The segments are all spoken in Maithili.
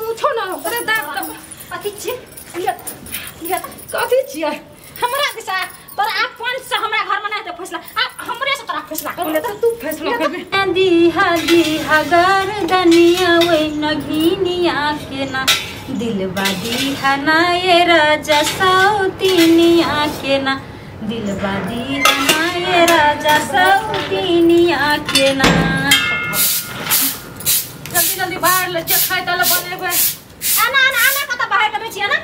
मुंह छौ न ओकरे दाब त कथि छी लिअ लिअ कथि छियै हमरा दिशा तोरा अपन से हमरा घर में नहीं त फैसला आ हमरे से तोरा फैसला कर ले त तू फैसला करबे दीहा दीहा गर्दनिया ओइ नघिनिया के ना दिलबा दीहा ना ये राजा सौतीनिया के ना दिलबा दीहा ना ये राजा सौतीनिया के ना जल्दी जल्दी बाहर ले के खाय तले बनेबे आना आना आना कत बाहर करबे छी आना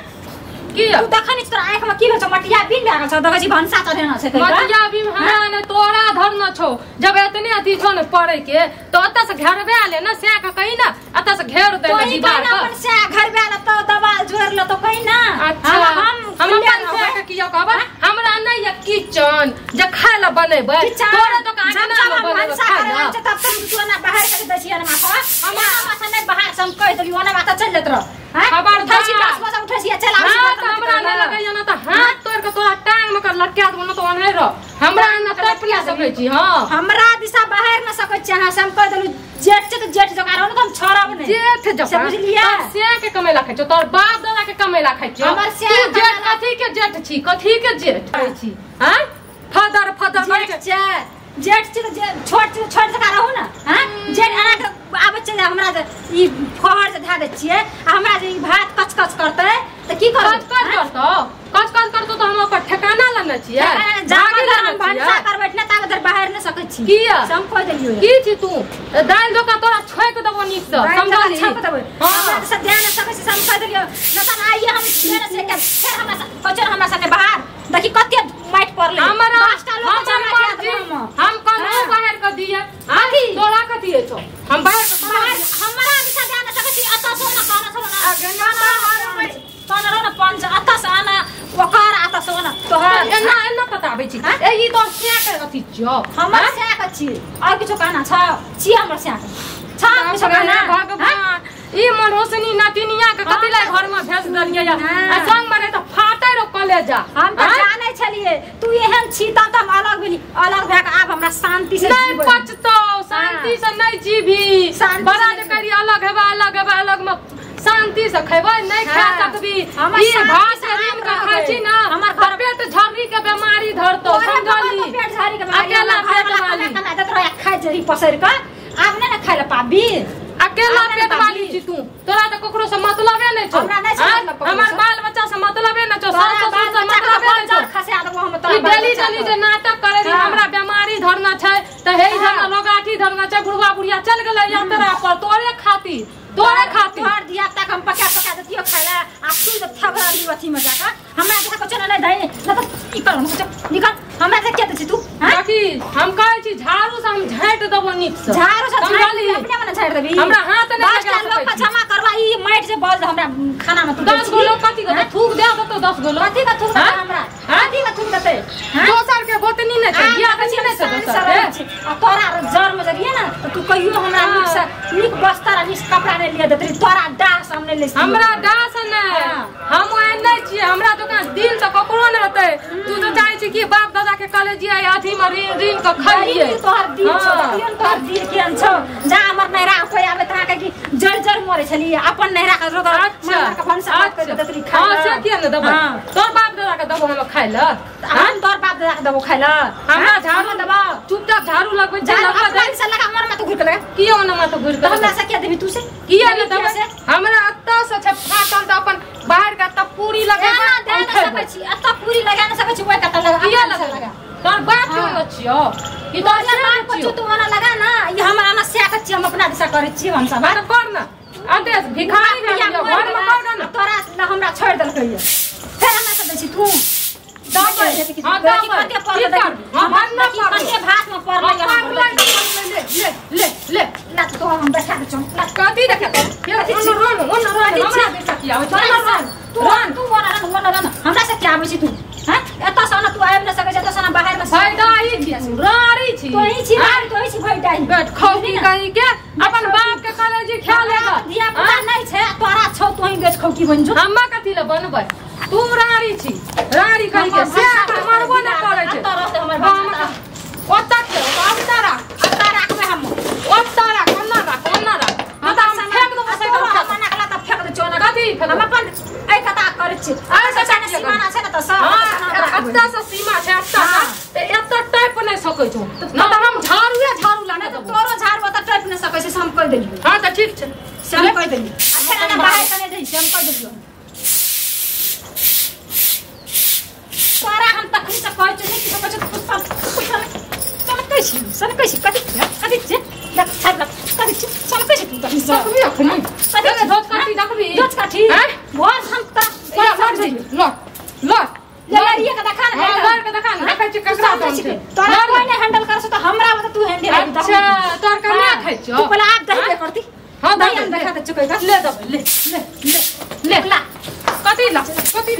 की तू देखनी तोरा आंख में की भेल छौ मटिया बिन भए गेल छौ देखै छी भनसा चढ़ेना छै कहिया मटिया बिन हमरा ने तोरा धरना छौ जब एतने अथी छौ ने पड़े के तो ओतऽ से घेरबे आले ना से के कही ना ओतऽ से घेर दे ना दीवार पर अपन से घेरबे आले तो दवाल जोड़ ल तो कही ना। अच्छा हम अपन से के किया कहब हमरा नै या किचन जे खाय ल बनेबै तोरा तो आंगना में बनेबै भनसा करे तब तक तू ना बाहर कर दै छी ना माथा हमरा माथा नै बाहर से हम कहि देलियो ना माथा चल जात रह खबर उठै छी 10 बजे उठै छी चल आबै छी हमरा नै लगैया ना त हाथ तोड़ के तोरा टांग में कर लटका देबो न त ओन्हे रह हमरा न तप ना सकै छी। हां हमरा दिशा बाहर न सकै छी अहाँ से हम कहि देलु जेठ छै त जेठ जका रह न त हम छोड़ब नै जेठ जका बुझलियै से के कमेला खाइ छौ तोर बाप दादा के कमेला खाइ छौ हमर से जेठ कथी के जेठ छी कथी के जेठ छी हां फदर फदर जेठ छै जेठ छै त छोट छै छोट जका रहू ना। हां जेठ अना के आबै छै हमरा जे ई फहर जे धए दै छियै आ हमरा जे ई भात कचकच करतै त की करब कचकच करतौ कचकच करतौ त हम ओकर ठिकाना लेने छियै जागे हम भनसा करबै ने ताबे धरि बाहर नै सकै छी किया हम कहि देलियै की छी तू दालि जोका तोरा छोकि देबो नीक से समझली छोकि देबै हमरा से ध्यान नै सकै छी हम कहि देलियै न त आइए हम फेर से के फेर हमरा कचर हमरा साथे बाहर देखी कते माटि पड़लै हमरा 10टा लोक हम कनो बाहर क दिए कथी तोरा कथी छौ हम बाहर हमरा दिशा ध्यान नै सकै छी अतऽ से ना कहना छौ ना तोना रह न पंच अतऽ से आना ओकर अतऽ से ओना तोहर एना एना बताबै छी ए ई तो से के अथी छौ हमर से के छी और किछो कहना छौ छी हमर से के छौ किछो कहना भगवान ई मनोसनी नटिनिया के कथी ला घर में भेज देलियै आ संग में रहे त फाटे रो कलेजा हम त जानै छलियै तू एहन छी तब त हम अलग भेली अलग भए के आब हमरा शांति से नै पचतौ शांति से नै जीभी बड़ा जे करी अलग हेबा अलग हेबा अलग में शांति से खेबै नै खा सकबी ई भात दिन के खाइ छी ना हमर घर पेट झर्री के बीमारी धरतौ समझली पेट झर्री के बीमारी अकेला पेट वाली कना देत रह खाइ जरी पसरि के आब नै न खाइ ल पाबी अकेला पेट वाली छी तू तोरा त ककरो से मतलबे नै छौ हमरा नै छै मतलब हमर बाल बच्चा से मतलबे नै छौ सास ससुर से मतलबे नै छौ खसा देबो हम तोरा ई डेली डेली जे नाटक करे रही हमरा बीमारी धरना छै त हे धरना लोगाठी धरना छै बुढ़वा बुढ़िया चल गेलै यात्रा पर तोरे खातिर तोरे खातिर तोहर धिया पुता के हम पका पका देतियो खाइ ला आ तू त थबरा ली अथी में जाका हमरा देखा को चल नै धै न त ई कर हम निकल हमरा से के दै छी तू बाकी हम कहै छी झाड़ू से हम झाटि देबो नीक से झाड़ू से झाड़ि अपने मने झाड़ि देबी हमरा हाथ नै लगा लोग जमा करवा ई माटि जे बल हमरा खाना में तू 10 गो लोग कथी के थूक दे देतौ 10 गो लोग कथी के थूक देतै हमरा कथी के थूक देतै दोसर के गोतनी नै छै बियाह कथी नै छै दोसर के आ तोरा जर में जरिए ना त तू कहियो हमरा नीक से नीक बस्तर आ नीक कपड़ा नै लिया देतरी तोरा डास हम नै ले हमरा डास नै हम एहन नै छियै हमरा दोकान दिल त ककरो नै रहतै तू त चाहै छी कि बाप दादा के कॉलेज अथी में ऋण ऋण के खाइए तोहर दिल छौ देखियन तोहर दिल केहन छौ जा हमर नैहरा कोइ आबे त अहाँ के जर जर मरे छली अपन नैहरा के रोग अच्छा के भनसा भात कर देतरी खाइ हां से किया ने देबै तोर बाप दादा के देबो हम खाइ ल हम तोर बाप दादा के देबो खाइ ल हमरा झाड़ू देबो चुपचाप झाड़ू लगबै छै लगबै दे से लगा हमर माथ घुर के लगा कियो न माथ घुर के हमरा से किया देबी तू से किया ने देबै हमरा अत्ता से छै फाटल त अपन बाहर के त पूरी लगेबा दे न सकै छी अत्ता पूरी लगा न सकै छी ओइ कत लगा किया लगा तोर बाप क्यों छियो ई तोर बाप छियो तू ओना लगा ना ई हमरा ना से के छी हम अपना दिशा करै छी हम सब त कर ना अंते भिखारी भेल घर में कर ना तोरा हमरा छोड़ देलकै फेर हमरा से दै छी तू दबै हां दबै कते पड़लै हम ना कते भात में पड़लै ले ले ले ले ना तो हम बैठा के छौ कथी देखै ओन रोन ओन रोन हमरा दिशा किया आबै छै तू तू ओना रन ओना रन हमरा से क्या आबै छी तू हां एतऽ से ना तू आबि ना सकै छै एतऽ से ना बाहर में भैदाही छी रारी छी तोही छी रारी तोही छी भैदाही बैठ खौकी कहीं के अपन बाप के कॉलेज खा लेगा धिया पुता नहीं छै तोरा छौ तोही बेच खौकी बन जो हम्मा कथी ल बनबै तू रारी छी रारी कहीं के से मरबो ना करै छै एतऽ रहतै हमर बच्चा ओतऽ के ओतऽ राख ओतऽ राखबै हम ओतऽ राख ओना राख ओना राख हम फेंक देबो से हम मना कला त फेंक दे फेकबो हम अपन एहि कथा करै छी ऐ से सीमा ना छै न त सब अत्ता से सीमा छै अत्ता से त एत्ता टाइप नै सकै छौ न त हम झाड़ूए झाड़ू ला नै देबो तोरो झाड़ू त टाइप नै सकै छै से हम कहि देलियौ हां त ठीक छै से हम कहि देलियौ अच्छा ना बाहर कने जाइ से हम कहि देलियौ तोरा हम तखनी से कहै छी कि सकै छै तू सब सनकै छी सनकै छी कथि कथि छी देख छाड़ देख कथि छी सनकै छी तू तखनी से देखबी अखनी कथि धोत काठी देखबी धोत काठी भोर हम त लट लट लट लड़िए के देखा ना लड़ के देखा ना देखै छी ककरा दम छै तोरा कोई नहीं हैंडल कर सो त हमरा बता तू हैंडल अच्छा तोर के ना खाइ छौ तू पहले आप दही दे करती हां दही हम देखा त चुकेगा ले दब ले ले ले ले ला कथि ला कथि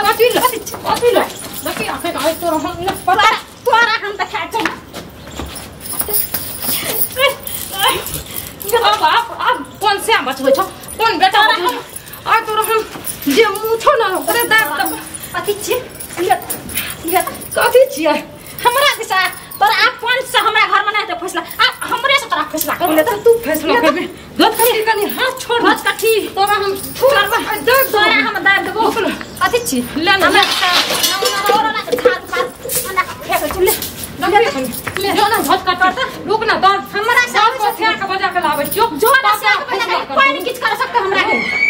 कथि ला कथि ला देखी आखे आइ तोर हम न पता तोरा हम देखा छौ अब अब कौन से बचबै छौ कौन बेटा बचबै आ तोर हम जे मुँह छौ न ओकरे दाब कथि छी ले ले कथि छियै हमरा दिशा तोरा आप कौन से हमरा घर में नहीं फैसला आप हमरे से तोरा फैसला कर ले त तू फैसला करबे धोत कथि कनी हाथ छोड़ धोत कथि तोरा हम छोड़ दे तोरा हम दाब देबो कथि छी ले ना हमरा तोरा ना झाड़ पात ना फेक चुले ले जो ना धोत काट रुक ना तोर हमरा सब को फेक के बजा के लाबै छियो जो ना से कोई नहीं किछ कर सकता हमरा के